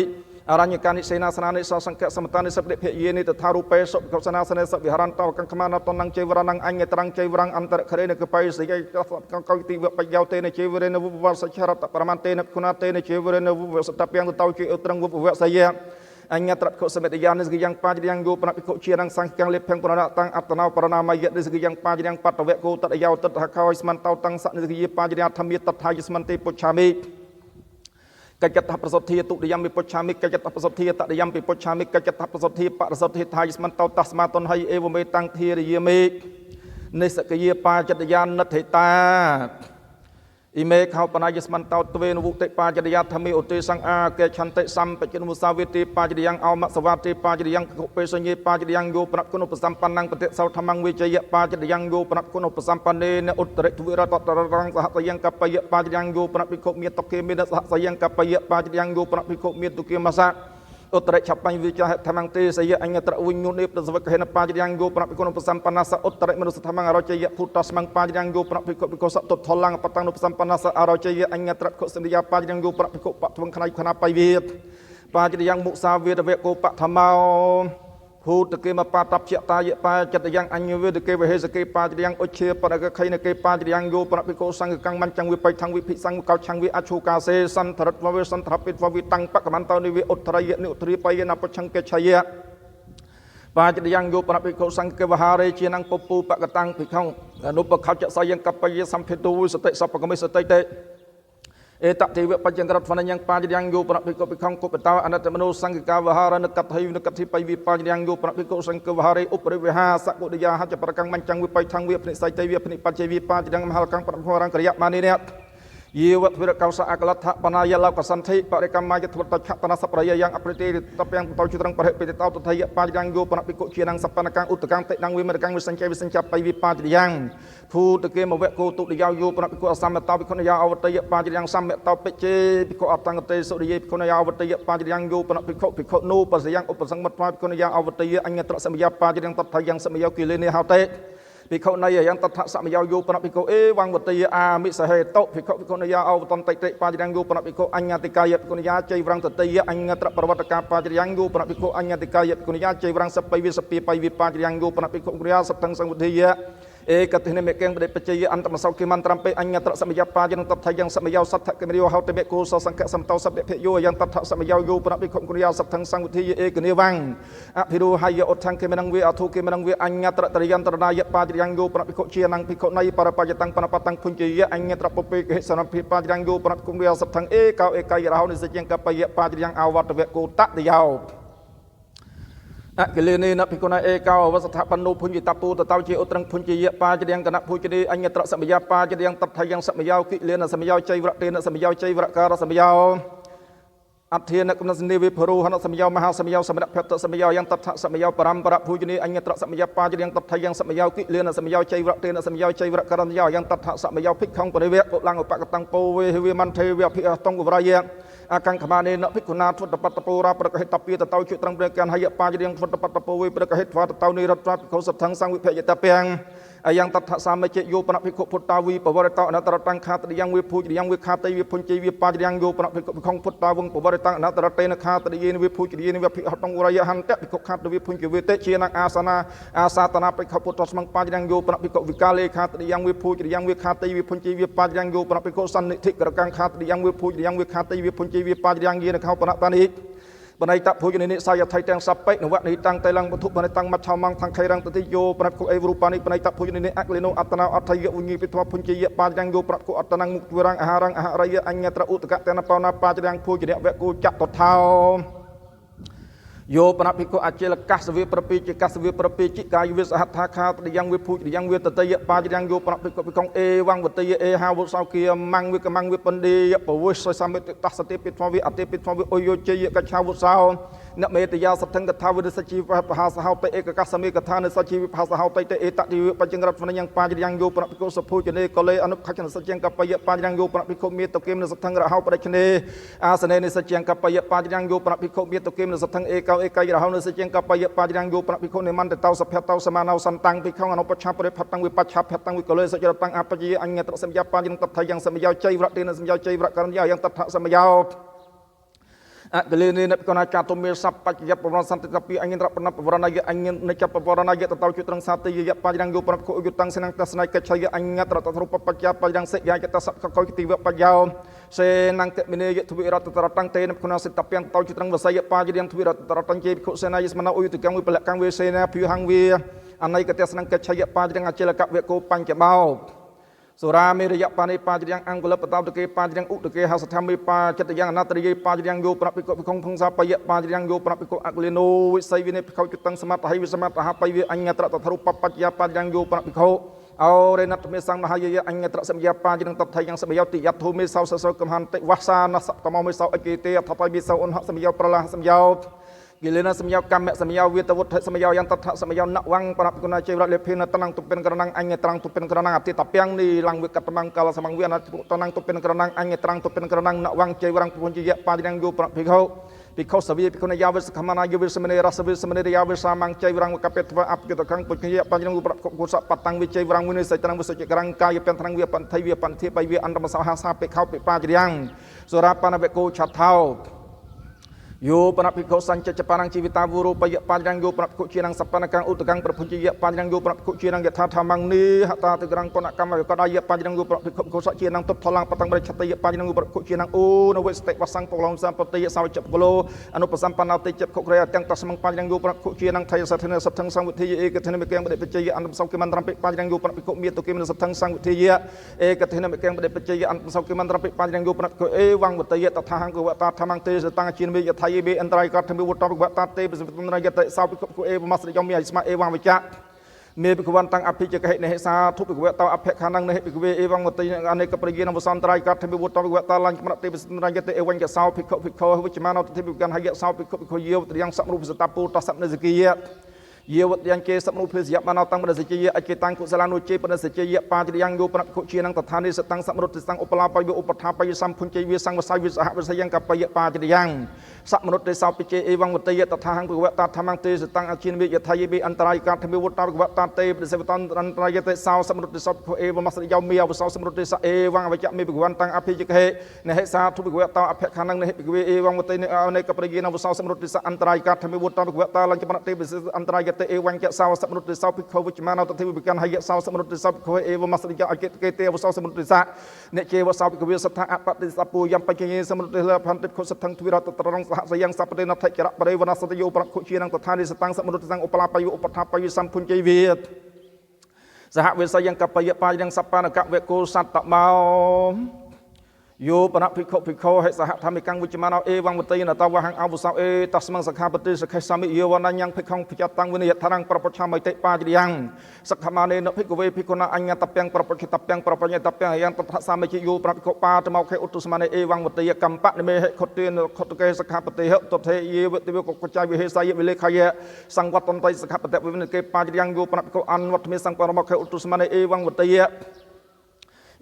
อรัญญกานิเสนาสนานิสสังฆสมตานิสัพเพเยนิตถารูเปสุขสนาสเนสวิหารันตวกังขมานาตนังเจวรานังอัญญตรังเจวรังอันตรคเรนกไปสิยกังกติวะปยาวเตนเจวเรนวุวสัชรตปรมันเตนคุณาเตนเจวเรนวุวสัตตยังตะเตาจุตรังวุวสยะอัญญตระโคสเมตยานิสกิยังปาจยังโยปนะภิกขุเชียนังสังกังเลพังปรณะตังอัตนาวปรณามายะนิสกิยังปาจยังปัตตเวโกตัดยาวตัดหะขาวสมันเตาตังสะนิสกิยปาจยังธรรมิตัทายสมันเตปุชฌามิกัจจตประสบทีตุติยมปิปุชฌามิกัจจตประสบทีตติยมปิปุชฌามิกัจจตประสบทีปรสบทีทายสมันเตาตัสมาตนไหเอวเมตังเทียริยมินิสกิยปาจตยานนัตถิตาอิเมฆาปนายสมันเตาตเวนวุติปาจริยธรรมิอุติสังอาเกชันติสัมปจินมุสาวิติปาจริยังเอามะสวัสติปาจริยังกุเปสญเปาจริยังโยปะกุณุปสัมปันนังปฏิเสาธรรมังวิจยะปาจริยังโยปะกุณุปสัมปันเนนอุตริทวิระตตระรังสหสยังกัปปยะปาจริยังโยปะภิกขุเมตเกเมนะสหสยังกัปปยะปาจริยังโยปะภิกขุเมตุเกมะสะอุตริฉับปัญวิจหะธรรมังเตสยะอัญญตระวิญญุเนปสวะเหนปาจริยังโยปะภิกขุนุปสัมปันนัสอุตริมนุสธรรมังอรจยะพุทธัสมังปาจริยังโยปะภิกขุภิกขุสัตตุทลังปตังนุปสัมปันนัสอรจยะอัญญตระโคสมิยาปาจริยังโยปะภิกขุปะทวงขณะขณะไปเวทปาจริยังมุสาเวทเวโกปะธรรมาวภูตเกมปาตับเจตายะปาจตยังอัญญเวทเกวเฮสเกปาจริยังอุเชปะกะไขนเกปาจริยังโยปะภิกขุสังกังมันจังวิไปทังวิภิสังเกาชังวิอชูกาเสสันทรัตวเวสันทรปิตววิตังปะกมันตานิวิอุตรยะนิอุตริปยนะปชังเกชยะปาจริยังโยปะภิกขุสังเกวหาเรชีนังปปูปะกตังภิกขุอนุปขจสายังกัปปยสัมเพตุสติสัพพกมิสติเตเอตเทวะปัจจังรัตฟันยังปาจยังโยปะภิกขุภิกขุกุปตาอนัตมโนสังฆกาวหารนกัตถิวนกัตถิไปวิปาจยังโยปะภิกขุสังฆวหาริอุปริเวหาสกุตยาหจะประกังมันจังวิไปทังวิปนิสัยเตวิปนิปัจเจวิปาจยังมหากังปะพรังกริยมานิเนี่ยเยวะทวิรกาวสะอักลัทธปนายะลาวกสันธิปริกรรมายะทวตชะตนะสัพระยะยังอปริเตตะยังตะจุตรังปะเหปิตตาตทยะปาจยังโยปะภิกขุเชียนังสัพพนกังอุตกังเตนังวิมรกังวิสัญจวิสัญจไปวิปาจยังภูตเกมเวโกตุติยาวโยปะภิกขุอสัมมตาภิกขุนยาอวตยะปาจยังสัมมตาปิเจภิกขุอัตตังเตสุริยภิกขุนยาอวตยะปาจยังโยปะภิกขุภิกขุโนปัสยังอุปสังมัตวาภิกขุนยาอวตยะอัญญตระสมยาปาจยังตัทยังสมยากิเลเนหาเตภิกขุนายยังตัทธะสมยาวโยปะภิกขุเอวังวตยอามิสเหตุภิกขุภิกขุนยาอวตันติปาจยังโยปะภิกขุอัญญติกายภิกขุนยาเจวรังตติยอัญญตระปรวัตกาปาจยังโยปะภิกขุอัญญติกายภิกขุนยาเจวรังสัพไปวิสปีไปวิปาจยังโยปะภิกขุกุริยาสัพทังสังวุธิยะเอกติเนเมกังปฏิปัจจยอันตมสาวกิมันตรัมเปอัญญตระสมยาปาจยังตัทธยังสมยาวสัทธะกมริโยหาเตเมโกสสังฆสัมเตาสัพเพโยยังตัทธะสมยาวโยปะภิกขุกุริยาสัพทังสังวุธิยเอกเนวังอภิรูหายอดทังเกมนังเวอทุเกมนังเวอัญญตระตริยันตรนายปาจยังโยปะภิกขุเชียนังภิกขุในปรปายตังปนปตังพุญจยะอัญญตระปเปกเหสนัมภิปาจยังโยปะภิกขุกุริยาสัพทังเอกาวเอกายราหุนิสยังกัปปยปาจยังอวัตเวโกตะเยาวอะกิเลเนนะภิกขุนาเอกาววสถปันโนพุญญิตาปูตตาวเจอุตรังพุญจยะปาจยังกนะพุจเดอัญญตระสมยาปาจยังตัทยังสมยาวกิเลนะสมยาวใจวระเตนะสมยาวใจวระการสมยาวอัตเทนะกุณสเนวิภโรหนะสมยาวมหาสมยาวสมณะเพตสมยาวยังตัทธะสมยาวปรัมปรพุจเนอัญญตระสมยาปาจยังตัทยังสมยาวกิเลนะสมยาวใจวระเตนะสมยาวใจวระการสมยาวยังตัทธะสมยาวภิกขังปริเวะกุลังอุปกตังโปเวหเวมันเทวะภิอตงอุรายะอากังขมาเนนะภิกขุนาทุตปัตตปูราประกหิตปีตะเตาชุตรังเปรกันหยะปาจยังทุตปัตตปูเวประกหิตวาตะเตานิรัตวะภิกขุสัทธังสังวิเพยตะเปียง យ៉ាងតថសាមិជយោបនភិក្ខុពុតាវីបវរតអនតរតាំងខាតយ៉ាងវិភូចយ៉ាងវិខាតយវិភុញ្ជវិបាចយ៉ាងយោបនភិក្ខុភិក្ខុពុតាវងបវរតអនតរតេនខាតយេនវិភូចយេនវិភិហតងរយហន្តភិក្ខុខាតវិភុញ្ជវិតិជានអាសនាអាសាតនាភិក្ខុពុទ្ធស្មងបាចយ៉ាងយោបនភិក្ខុវិកាលេខាតយ៉ាងវិភូចយ៉ាងវិខាតយវិភុញ្ជវិបាចយ៉ាងយោបនភិក្ខុសន្និធិក្រកាំងខាតយ៉ាងវិភូចយ៉ាងវិខាតយវិភុញ្ជវិបាចយ៉ាងយេនខោបនតានិបណៃតភូជនិសាយថៃទាំងសបិនវនិតាំងតៃលងវត្ថុបណៃតាំងមច្ឆោមងថងខៃរងតតិយោប្រពគុអេវរូបានិបណៃតភូជនិអក្លិណោអត្តណោអថយវិញិពិធភុញ្ជយបាយ៉ាងយោប្រពគុអត្តណងមុខវរងអាហារងអាហារយអញ្ញត្រឧតកតនបោណាបាយ៉ាងភូជនិវគូចតថោយោបនភិក្ខុអចេលកាសវិប្រពីជាកាសវិប្រពីจิកាយវិសហដ្ឋាខាតយ៉ាងវិភូចយ៉ាងវិតតយបាយ៉ាងយោបនភិក្ខុភិក្ខុអេវងវតយអេហាវសោគាមងវិកមងវិបណ្ឌិយពវិសសមិតតសតិពិធវិអតិពិធវិអយោជយកច្ឆាវសោនមេតយាសថងកថាវិសជីវបហាសហោតេឯកកសមេកថានសជីវិភាសហោតេអេតតិវិបច្ចងរតវយ៉ាងបាយ៉ាងយោបនភិក្ខុសភូជនេកលេអនុខចនសជាងកបយបាយ៉ាងយោបនភិក្ខុមេតកេមនសថងរហោបដិជនេអាសនេនិសជាងកបយបាយ៉ាងយោបនភិក្ខុមេតកេមនសថងឯកោឯកយរហោនសជាងកបយបាយ៉ាងយោបនភិក្ខុនិមន្តតោសភតោសមាណោសន្តាំងភិក្ខុអនុបច្ឆាបរិផតាំងវិបច្ឆាភតាំងវិកលេសចរតាំងអបជាអញ្ញត្រសម្យាបាយ៉ាងតថយ៉ាងសម្យោជ័យវរៈទេនសម្យោជ័យវរៈករណយ៉ាងតថសម្យោអកលេនេនកណាចាតុមេសបច្ចយប្រវសន្តតិពីអញ្ញត្របណបវរណយអញ្ញនិចបវរណយតតោជត្រងសាតិយបាយ៉ាងយោប្រខុយុតាំងសនងតសនៃកច្ឆយអញ្ញត្រតរូបបច្ចបាយ៉ាងសិយាយតសកកោតិវបយោសេនង្គមិនេយទ្វិរតតរតាំងទេនកណាសិតពាំងតោជត្រងវសយបាយ៉ាងទ្វិរតតរតាំងជេភិក្ខុសេនាយស្មណឧយតកងវិពលកងវេសេនាភយហងវិអន័យកតសនងកច្ឆយបាយ៉ាងអចេលកវកោបញ្ចបោសុរាមេរយបានិបាយ៉ាងអង្គលបតោតកេបាយ៉ាងឧតកេហសធម្មេបាចិត្តយ៉ាងអនត្តរិយបាយ៉ាងយោប្រភិក្ខុភិក្ខុភងសាបយបាយ៉ាងយោប្រភិក្ខុអក្លិណោវិស័យវិនិភិក្ខុចតੰសមតហិវិសមតហបយវិអញ្ញត្រតធរុបបច្ចយាបាយ៉ាងយោប្រភិក្ខុអរេណតមេសង្មហយយអញ្ញត្រសម្យាបាយ៉ាងតថយ៉ាងសម្យោតិយធុមេសោសសោកំហន្តិវសានសតមមេសោអគិទេអថតយមេសោអនហសម្យោប្រលាសម្យោគិលេនសម្យោកម្មសម្យោវិតវុទ្ធសម្យោយន្តថសម្យោណវងបរពគុណជ័យរលេភិនតនងទុពិនក្រណងអញ្ញត្រង់ទុពិនក្រណងអតិតពាំងនីលងវិកតមង្គលសមងវិអនតនងទុពិនក្រណងអញ្ញត្រង់ទុពិនក្រណងណវងជ័យវរងពុញ្ជយបាយ៉ាងយោប្រភិក្ខុភិក្ខុសវិភិក្ខុនយាវិសខមនាយវិសមនេរសវិសមនេយាវិសាមងជ័យវរងកបិទវអបយុតខੰពុញ្ជយបាយ៉ាងយោប្រគុសបតាំងវិជ័យវរងវិនិស័យត្រង់វិសុជក្រងកាយពាំងត្រង់វិបន្ថៃវិបន្ថិបៃវិអន្តមសហសាភិក្ខុពិបាយ៉ាងសុរាបនវកោឆថោយោបនភិក្ខុសញ្ចចបារងជីវិតាវរូបយបាយ៉ាងយោបនភិក្ខុជានងសបនកាំងឧតកាំងប្រភុជយបាយ៉ាងយោបនភិក្ខុជានងយថាធម្មងនីហតាទិក្រងបនកម្មវកដយបាយ៉ាងយោបនភិក្ខុខុសជានងទុថលាំងបតាំងបរិឆតយបាយ៉ាងយោបនភិក្ខុជានងអូនវិស្តិវសង្កលងសម្បតិយសោចបលោអនុបសម្បណ្ណោតិចខុក្រយទាំងតស្មងបាយ៉ាងយោបនភិក្ខុជានងថយសទ្ធិនសទ្ធិសង្វិធីឯកធិនមិកេងបដិបច្ចយអន្តសោគិមន្តរំពិបាយ៉ាងយោបនភិក្ខុមេតុគិមនសទ្ធិសង្វិធីឯកធិនមិកេងបដិបច្ចយអន្តសោគិមន្តរំពិបាយ៉ាងយោបនភិក្ខុអេវងវតយតថាហង្កវតាធម្មងទេសតាំងជាមេយថៃបេអន្តរាយកថមិវតបវតាទេបសិតនរយតិសោភិក្ខុអេវមស្រិយមិអស្មអេវងវិជ្ជមេភិក្ខវន្តੰអភិជកហិនិហិសាធុភិក្ខវតោអភខានੰនិហិភិក្ខវេអេវងវតិអនេកប្រយានវសន្តរាយកថមិវតបវតាលញ្ញមរតិបសិតនរយតិអេវញ្ញសោភិក្ខុភិក្ខុវិជ្ជមានោទិភិកនហយសោភិក្ខុភិក្ខុយាវតយ៉ាងសមរូបសតពុតសមនិសគិយយាវតយ៉ាងគេសមរូភេសយបាណោតាំងបដិសជយអេកតាំងកុសលានុជេបដិសជយបាចយ៉ាងយោប្រគុជានឹងតថានិសតាំងសមរុតិសੰឧបលាបយឧបថាបយសម្ភុញ្ជយវិសង្វស័យវិសហវិសយ៉ាងកបយបាចយ៉ាងសមរុតិសោពិជេអេវងវតយតថាហੰភវតាធម្មងទេសតាំងអជានវិយថាយបិអន្តរាយកាធមិវតាភវតាទេបដិសវតន្តរាយតិសោសមរុតិសោអេវមស្រិយោមេអវសោសមរុតិសអេវងអវចមេភវតាំងអភិជកហេនហិសាធុភវតាអភខានងនហិភិកវេអេវងវតយអនេកប្រយានវសោសមរុតិសអន្តរាយកាធមិវតាភវតាលញ្ញមតិបិអន្តរាយតិអេវញ្ចសោសមរុតិសោភិក្ខុវិជ្ជមានោតធិវិកនហយសោសមរុតិសោភិក្ខុអេវមស្រិយោអកិកេទេវសោសមរុតិសៈអ្នកជេវសោភិក្ខវេសដ្ឋអបតិសពូយំបច្ចយេសមរុតិលផន្តិខុសថងទ្វិរតត្រងសហសយ៉ាងសបតិនថចរបរិវនសតយោប្រខុជានងតថានិសតាំងសមរុតិសੰឧបលាបយឧបថាបយសម្ភុញ្ជ័យវិសហវិសយ៉ាងកបយបាយ៉ាងសបានកវកោសត្តមោយោបនភិក្ខុភិក្ខុហិសហធម្មិកੰវិជ្ជមានោអេវងវតយនតវហੰអវសោអេតស្មងសខាបតិសខេសមិយវនញ្ញភិក្ខុភិចតាំងវិនយថារងប្រពឆាមិតិបាចយ៉ាងសខមានេនភិក្ខវេភិក្ខុណាអញ្ញតពាំងប្រពឆិតពាំងប្របញ្ញតពាំងយ៉ាងតថសាមិជយោប្រភិក្ខុបាតមកខេឧតុស្មានេអេវងវតយកម្មបនិមេហិខុទានខុតកេសខាបតិហិតថេយេវតិវកកចៃវិហេសាយវិលេខយៈសង្វតន្តៃសខាបតិវិនកេបាចយ៉ាងយោប្រភិក្ខុអនវត្តមេសង្បរមកខេឧតុស្មានេអេវងវតយ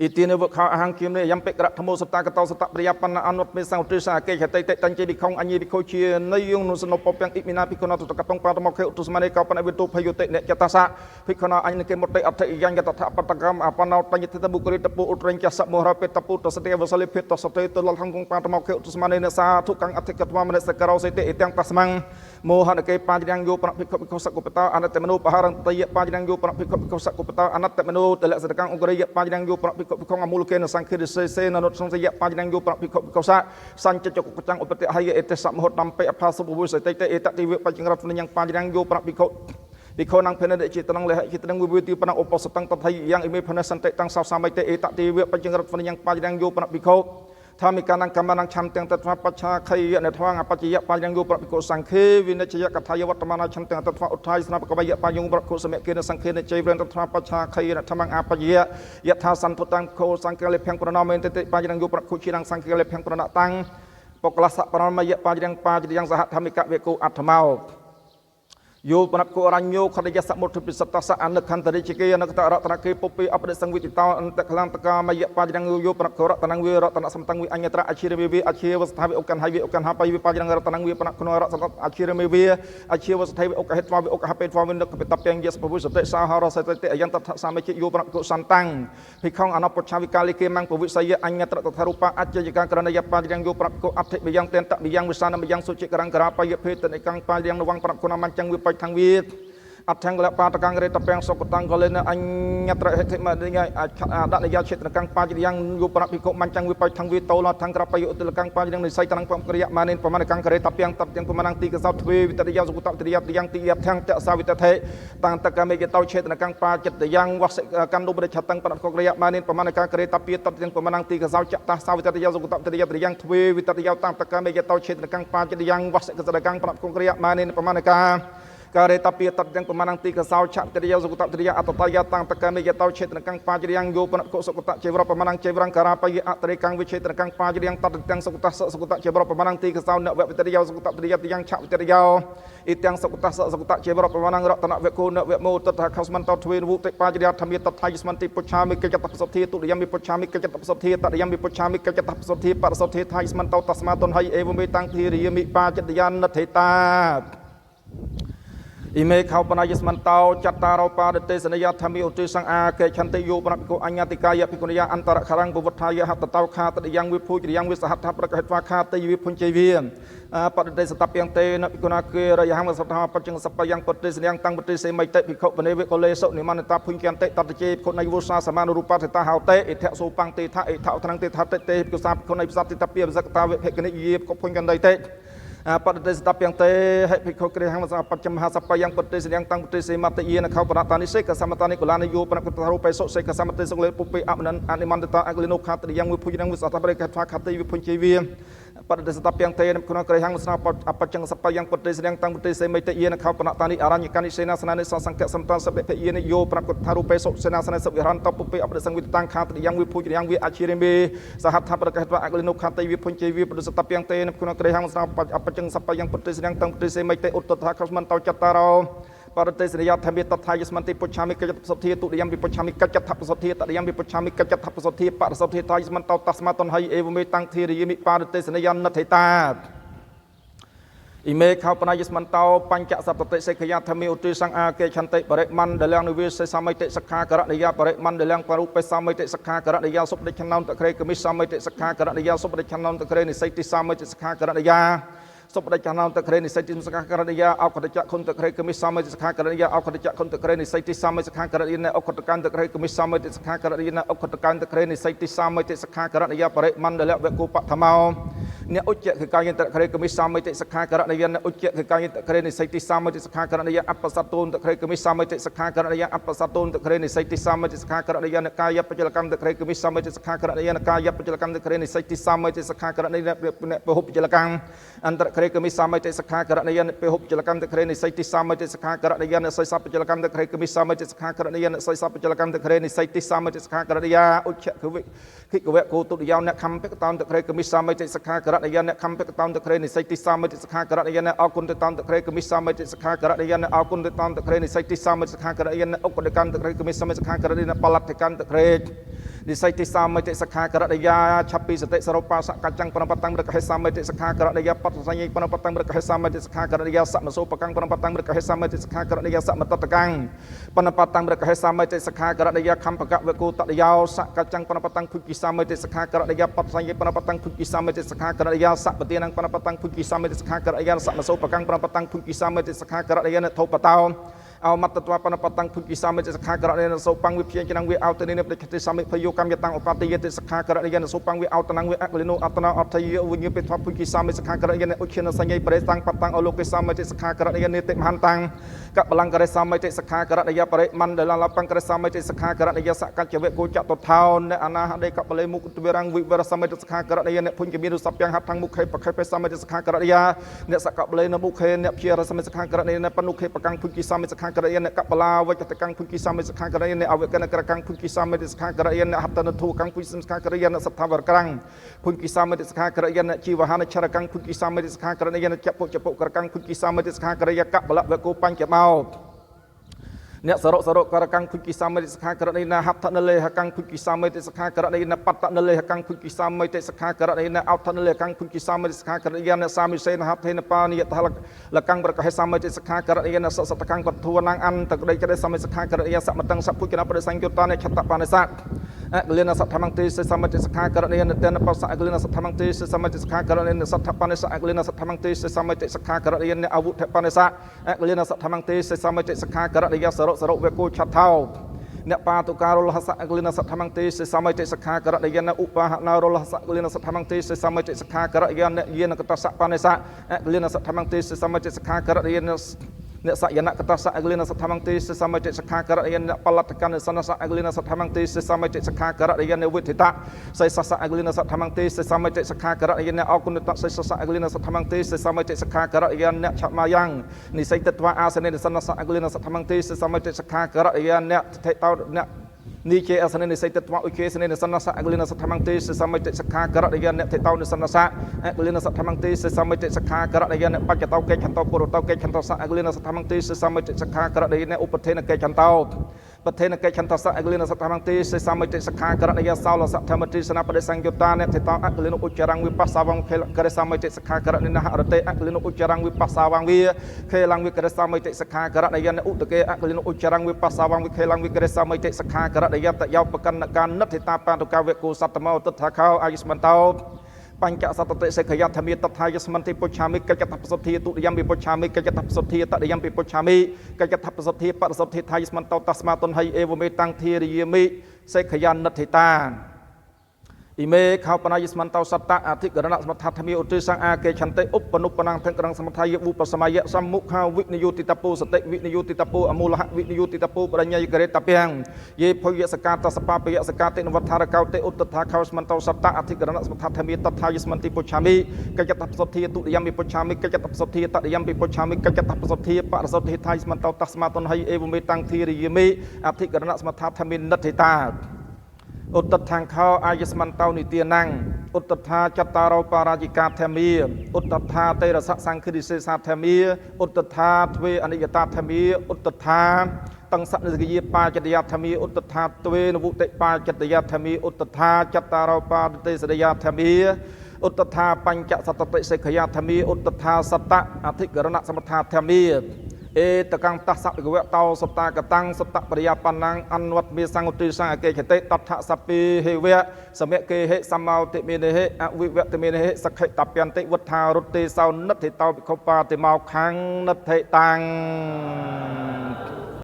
អ៊ីទានវខោអហង្គិមនេយំបិក្រធមោសតាកតោសតប្រិយបណ្ណអនុត្តមេសង្ឃទិសាកេខតិតិតញ្ចេវិខងអញ្ញិវិខោជានយងនុសនុពពាំងអ៊ិមិណាភិក្ខុណតតកតងបាតមកខេឧទសមានេកោបណវិតុភយុតិអ្នកចតសៈភិក្ខុណអញ្ញគេមុតិអដ្ឋិយ៉ាងយតថបតកម្មអបណោតញ្ញតិតបុគ្រិតពុឧត្រញ្ចសមោរពេតពុតសតិវសលិភិតសតិតលហង្កងបាតមកខេឧទសមានេនសាធុកੰអធិកតវមនសករោសេតិអិទាំងតស្មੰមោហនកេបញ្ញយោប្រភិក្ខុភិក្ខុសកុបតោអនត្តមនោបហរន្តយបញ្ញយោប្រភិក្ខុភិក្ខុសកុបតោអនត្តមនោតលសតកੰអង្គរិយបញ្ញយោប្រភិក្ខុភិក្ខុអមូលកេនសង្ឃិរិសេសេននុសង្សយបញ្ញយោប្រភិក្ខុភិក្ខុសសញ្ចចកចាំងឧបតិហយអេទេសមហតតំបេអផាសុពវុសតិតេអេតតិវបញ្ញរតនយ៉ាងបញ្ញយោប្រភិក្ខុភិក្ខុនងភនិចេតនងលហចេតនងវិវិទីបណឧបសតੰតថៃយ៉ាងអិមេភនសន្តិតាំងសោសាមិតិអេតតិវបញ្ញរតនយ៉ាងបញ្ញយោប្រភិក្ខុធម្មិកានងកម្មនងឆន្ទាំងតត្វបច្ឆាខៃយនថ្វាងអបច្ចយបញ្ញយោប្រភិក្ខុសង្ឃេវិនិច្ឆយកថាយវត្តមានឆន្ទាំងតត្វឧទ្ធាយស្នបកវយបញ្ញយោប្រភិក្ខុសមគេនសង្ឃេនជ័យវេនតត្វបច្ឆាខៃយនធម្មងអបច្ចយយថាសន្ធុតាំងខោសង្ឃលិភੰប្រណមេនតិបញ្ញយោប្រភិក្ខុជាងសង្ឃលិភੰប្រណតាំងបកលសៈប្រណមយបញ្ញបញ្ញសហធម្មិកវេកោអដ្ឋមោយោបណកោរញ្ញោខដយសមុទ្ពិសតសអនុខន្តរិជគេអនុកតរតនគេពុពីអបដិសង្វិតិតោអន្តក្លន្តកាមយបញ្ញយោបណកោរតនងវិរតនសំតងវិអញ្ញត្រអឈិរវិវិអឈិវស្ថាវិឧកណ្ហៃវិឧកណ្ហបៃវិបញ្ញរតនងវិបណកណរតនអឈិរមេវិអឈិវស្ថាវិឧកហេត្វាវិឧកហបេត្វាវិនកបតពាំងយសពវុសតិសាហរសតិអយន្តថសាមិជយោបណកោសន្តាំងភិក្ខុអនុពុឆាវិកាលិគេមង្គវិសយអញ្ញត្រតថារូបអច្ចយកាក្រណយបញ្ញយោបណកោអធិបយ៉ាងតន្តបយ៉ាងវិសានបយ៉ាងសុចិករងក្រាបយភេតនិកੰបញ្ញនវងបណកណមញ្ចឹងវិបច្ចថងវិអដ្ឋង្គលបាតកੰរេតពាំងសុកតង្គលេនអញ្ញត្រហិធិមនិយអដនិយាចេតនកੰបញ្ញយ៉ាងយុបរភិក្ខុមញ្ចឹងវិបច្ចថងវិតោលថងក្របយឧទលកੰបញ្ញនិស័យតនងពក្រិយមានិនប្រមាណកੰរេតពាំងតទាំងប្រមាណទីកសោទ្វេវិតរិយាសុកតតិរិយយ៉ាងទីយថងតសាវិតថេតាំងតកមេកតោចេតនកੰបាចិត្តយ៉ាងវសិកណ្ឌុបរិឆតੰបរកក្រិយមានិនប្រមាណកੰរេតពាតទាំងប្រមាណទីកសោចតសាវិតរិយាសុកតតិរិយយ៉ាងទ្វេវិតរិយាតាំងតកមេកតោចេតនកੰបាចិត្តយ៉ាងវសិកសកੰបរកក្រិយមានិនប្រមាណកាការេតពាតទាំងប្រមាណទីកសោឆតិរិយសុកតតិរិយអតតយតាំងតកមេយតោឆេតនកੰបាចរិយ៉ាងយោបនកុសុកតចេវរប្រមាណចេវរងការាបយអតរិកੰវិឆេតនកੰបាចរិយ៉ាងតទាំងសុកតសុកតចេវរប្រមាណទីកសោនវវិតរិយសុកតតិរិយយ៉ាងឆវិតរិយអ៊ីទាំងសុកតសុកតចេវរប្រមាណរតនវកោនវមោតថខស្មន្តទ្វេនវុតិបាចរិយធម្យតថៃស្មន្តិពុឆាមិកចតបសុទ្ធាទុរិយមិពុឆាមិកចតបសុទ្ធាតរិយមិពុឆាមិកចតបសុទ្ធាបរសុទ្ធាថៃស្មន្តតស្មាតុនហៃអេវមេតាំងធីរិយមិបាចតយានថេតាអ៊ីមេខោបណយស្មន្តោចតារោបាដទេសនយាធមីឧទិសង្អាកេឆន្តិយោបណភិក្ខុអញ្ញតិកាយភិក្ខុនិយាអន្តរខរੰពវត្ថាយហតតោខាតយ៉ាងវិភូចយ៉ាងវិសហដ្ឋប្រកហិតវាខាតយវិភុញ្ជវិបដិសតពាំងទេនភិក្ខុនាគេរយហੰសតហបច្ចឹងសបយ៉ាងបតិសយ៉ាងតាំងបតិសេមិតិភិក្ខុបនេវិកលេសុនិមន្តតាភុញ្ញន្តិតតជេភិក្ខុនៃវុសាសមានុរូបតតាហោតេអិធសូបង្ទេថាអិថឧទ្រងទេថាតិទេភិក្ខុសាភិក្ខុនៃផ្សតិតពាបសកតាវិភិក្ខនិយេភិក្ខុភុញ្ញន្តិទេបដិសតពាំងទេហិភិក្ខុគ្រិហੰសបច្ចមហាសបយ៉ាងបតិសយ៉ាងតាំងបតិសេមតិយេនខោបរតានិសេកសមតានិកលានិយោបណកតរូបេសុសេកសមតិសុលេពុពេអមនអនិមន្តតាអកលិនុខាតយ៉ាងវិភុយនឹងវិសតបរិកថាខតិវិភុញជីវិបដិសតពាំងទេក្នុងគ្រិហੰសអបច្ចੰសបយ៉ាងបតិសយ៉ាងតាំងបតិសេមិតិយេនខោបរតានិអរញ្ញកានិសេនាសនានិសសង្កសំតាសបិភយេនិយោបណកតរូបេសុសេនាសនាសវិរន្តពុពេអបដិសង្វិតាំងខាតយ៉ាងវិភុយយ៉ាងវិអชิរិមេសហដ្ឋបរិកហិតអកលិនុខាតិវិភុញជីវិបដិសតពាំងទេក្នុងគ្រិហੰសអបច្ចੰសបយ៉ាងបតិសយ៉ាងតាំងបតិសេមិតិឧត្តថាខស្មន្តោចតារោបរតិសរិយធម្មិតថៃយស្មន្តិពុឆាមិកចតសុទ្ធាទុរិយមិពុឆាមិកចតបសុទ្ធាតរិយមិពុឆាមិកចតបសុទ្ធាបរសុទ្ធាថៃស្មន្តោតស្មាតនហៃអេវមេតាំងធីរិយមិបារតិសនិយនថេតាអ៊ីមេខោបណយស្មន្តោបញ្ចសតតិសេខយាធម្មិឧទិសង្អាកេឆន្តិបរិមណ្ដលងនិវិសេសមិតិសខាករណយាបរិមណ្ដលងបរុបេសមិតិសខាករណយាសុបដិឆណោតក្រេកមិសមិតិសខាករណយាសុបដិឆណោតក្រេនិស័យតិសមិតិសខាករណយាសុបដិចណោតក្រេនិស័យតិសខាករណយាអកតចខុនតក្រេកមិសមិតិសខាករណយាអកតចខុនតក្រេនិស័យតិសមិសខាករណយាអកតកន្តក្រេកមិសមិតិសខាករណយាអកតកន្តក្រេនិស័យតិសមិតិសខាករណយាបរិមណ្ដលវកុបថមោអ្នកឧច្ចកកាយន្តក្រេកមិសមិតិសខាករណយាអ្នកឧច្ចកកាយន្តក្រេនិស័យតិសមិតិសខាករណយាអបសតុនតក្រេកមិសមិតិសខាករណយាអបសតុនតក្រេនិស័យតិសមិតិសខាករណយានកាយបច្ចលកម្មតក្រេកមិសមិតិសខាករណយានកាយបច្ចលកម្មតក្រេនិស័យតិសមិតិសខាករណយាអ្នកពហុបច្ចលកម្មអន្តរក្រេកមិសមិតិសខាករណយានពហុបច្ចលកម្មតក្រេនិស័យតិសមិតិសខាករណយានស័យសបច្ចលកម្មតក្រេកមិសមិតិសខាករណយានស័យសបច្ចលកម្មតក្រេនិស័យតិសមិតិសខាករណយាឧច្ឆកវិខិកវៈគោទុតិយោអ្នកខំបកតោតក្រេកមិសមិតិសខាករណយានអ្នកខំបកតោតក្រេនិស័យតិសមិតិសខាករណយានអគុណតតក្រេកមិសមិតិសខាករណយានអគុណតតក្រេនិស័យតិសមិតិសខាករណយានឧកដកន្តក្រេកមិសមិតិសខាករណយានបលទ្ធកន្តក្រេ និស័យតិសាមិតិសខាករណយាឆពីសតិសរោបាសកច្ចំប្រពតាំងរកហេសាមិតិសខាករណយាបតសញ្ញប្រពតាំងរកហេសាមិតិសខាករណយាសមសោបកាំងប្រពតាំងរកហេសាមិតិសខាករណយាសមតតកាំងបណបតាំងរកហេសាមិតិសខាករណយាខំបកវកុតតយោសកច្ចំប្រពតាំងភុគិសាមិតិសខាករណយាបតសញ្ញប្រពតាំងភុគិសាមិតិសខាករណយាសបទានងប្រពតាំងភុគិសាមិតិសខាករណយាសមសោបកាំងប្រពតាំងភុគិសាមិតិសខាករណយានធោបតោអោមត្តត្វបណបតាំងភុគិសាមិតិសខាករណយានសោបង្វិព្យញ្ញងវិអោតនិនិបតិតិសាមិភយោកម្មយតាំងឧបតិយតិសខាករណយានសោបង្វិអោតនងវិអកលិនោអតណោអថយវិញ្ញពិទ្វភុគិសាមិសខាករណយានឧឈិនសញ្ញបរិតាំងបតាំងអលោកិសាមិតិសខាករណយានតិមហន្តាំងកបលង្ករសាមិតិសខាករណយាបរិមណ្ដលលបង្ករសាមិតិសខាករណយាសកច្ចវកោចតថោនអនាហដេកបលេមុខទវិរងវិវរសាមិតិសខាករណយានភុញ្ញមានសព្យ៉ាងហត្ថងមុខេបខេបសាមិតិសខាករណយាអ្នកសកបលេនមុខេអ្នកព្យារសាមិសខាករណយានបនុខេបកាំងភុញ្គិសាមិសខាករណយានកបលាវចតកាំងភុញ្គិសាមិសខាករណយានអវកនក្រកាំងភុញ្គិសាមិតិសខាករណយានហតនធុកាំងភុញ្គិសខាករណយានសត្ថាវរក្រាំងភុញ្គិសាមិតិសខាករណយានជីវហានឆរកាំងភុញ្គិសាមិតិសខាករណយានចពុចពុក្រកាំងភុញ្គិសាមិតិសខាករណយាកបលវកោបញ្ចមោអ្នកសរុសរុករកាំងភុគិសាមិតិសខាករណីណាហត្ថនលេហកាំងភុគិសាមិតិសខាករណីណាបតនលេហកាំងភុគិសាមិតិសខាករណីណាអោថនលេកាំងភុគិសាមិតិសខាករណីណាសាមិសេនហត្ថេនបានិយតលកាំងប្រកហេសាមិតិសខាករណីណាសសតកាំងបធួនាងអន្តក្តីក្តីសាមិសខាករណីសមតੰសពុជនបរិសញ្ញតនឆតបានិសៈអកលិនសទ្ធមង្ទេសមិតិសខាករណីនតនបសអកលិនសទ្ធមង្ទេសមិតិសខាករណីនសទ្ធបានិសអកលិនសទ្ធមង្ទេសមិតិសខាករណីនអវុធបានិសៈអកលិនសទ្ធមង្ទេសមិតិសខាករណីសរុសរុវកោឆថោអ្នកបាតុការលហសអកលិនសទ្ធមង្ទេសមិតិសខាករណីនឧបាហណរលហសអកលិនសទ្ធមង្ទេសមិតិសខាករណីនយានកតសបានិសៈអកលិនសទ្ធមង្ទេសមិតិសខាករណីនអ្នកសយនកតសអកលិនសទ្ធមង្ទេសមិតិសខាករណីនបលតកនសនសអកលិនសទ្ធមង្ទេសមិតិសខាករណីនវិធិតសៃសសអកលិនសទ្ធមង្ទេសមិតិសខាករណីនអគុណតសៃសសអកលិនសទ្ធមង្ទេសមិតិសខាករណីនឆមាយ៉ាងនិស័យតត្វអាសនិសនសអកលិនសទ្ធមង្ទេសមិតិសខាករណីនថេតោអ្នកនេះជាអសនិស័យតត្វឧជេសនិសនសអកលិនសទ្ធមង្ទេសមិតិសខាករណីនថេតោនិសនសអកលិនសទ្ធមង្ទេសមិតិសខាករណីនបច្ចតោកេឆន្តោពុរតោកេឆន្តោសអកលិនសទ្ធមង្ទេសមិតិសខាករណីនឧបធេនកេឆន្តោបធេនកេឆន្តសអកលិនសទ្ធមង្ទេសមិតិសខាករណីសោលសធម្មតិសនបដិសង្យុតានថេតោអកលិនឧចរងវិបស្សវងខេករសមិតិសខាករណីនហរតេអកលិនឧចរងវិបស្សវងវិខេលងវិករសមិតិសខាករណីនឧតកេអកលិនឧចរងវិបស្សវងវិខេលងវិករសមិតិសខាករណីយតយោបកណ្ណកានិទ្ធិតាបាតុកវកោសតមោទដ្ឋខោអាយស្មន្តោបញ្ចសតតិសិក្ខយធមេតថាយស្មន្តិពុច្ឆាមិកច្ចតបសុទ្ធាទុតិយំវិពុច្ឆាមិកច្ចតបសុទ្ធាតតិយំវិពុច្ឆាមិកច្ចតបសុទ្ធាបរិសុទ្ធាថាយស្មន្តោតស្មាតុនហៃអេវមេតាំងធារិយមិសិក្ខយនិទ្ធិតាអ៊ីមេខោបណាយស្មន្តោសតៈអធិករណសមថធមេឧទ្ទេសងអាកេឆន្តិឧបនុបនងថងក្រងសមថយឧបសមយសមុខាវិនិយោតិតពោសតិវិនិយោតិតពោអមូលហវិនិយោតិតពោបញ្ញាយករេតពាំងយេភយសកាតសបាពយសកាតិនវដ្ឋារកោតិឧត្តថាខោស្មន្តោសតៈអធិករណសមថធមេតថាយស្មន្តិពុច្ឆាមិកច្ចតបសុទ្ធាទុតិយំវិពុច្ឆាមិកច្ចតបសុទ្ធាតតិយំវិពុច្ឆាមិកច្ចតបសុទ្ធាបរិសុទ្ធាថាយស្មន្តោតស្មាតុនហៃអេវមេតាំងធារិយមិអធិករណសមថធមេនិទ្ធិតាឧត្តថាងខោអាយស្មន្តោនិទានੰឧត្តថាចតារោបារាជិកាធមាឧត្តថាតេរសសង្ឃិរិសេសាធមាឧត្តថាទ្វេអនិយតាធមាឧត្តថាតੰសនិកយាបាចតយាធមាឧត្តថាទ្វេនវុតិបាចតយាធមាឧត្តថាចតារោបាតិសរិយាធមាឧត្តថាបញ្ចសតតិសិក្ខយាធមាឧត្តថាសតៈអធិករណសមថាធមាអេតកੰតសវិកវៈតោសតាកតាំងសតបរិយាបណ្ណੰអនវត្តមេសង្ឧទ្ទេសង្អកេខតិតថសពីហេវៈសមកេហេសមោតិមេនេហេអវិវតមេនេហេសខិតពន្តិវត្ថារុទ្ធេសោនិទ្ធិតោវិខបាតិមោខាងនិទ្ធិតាំង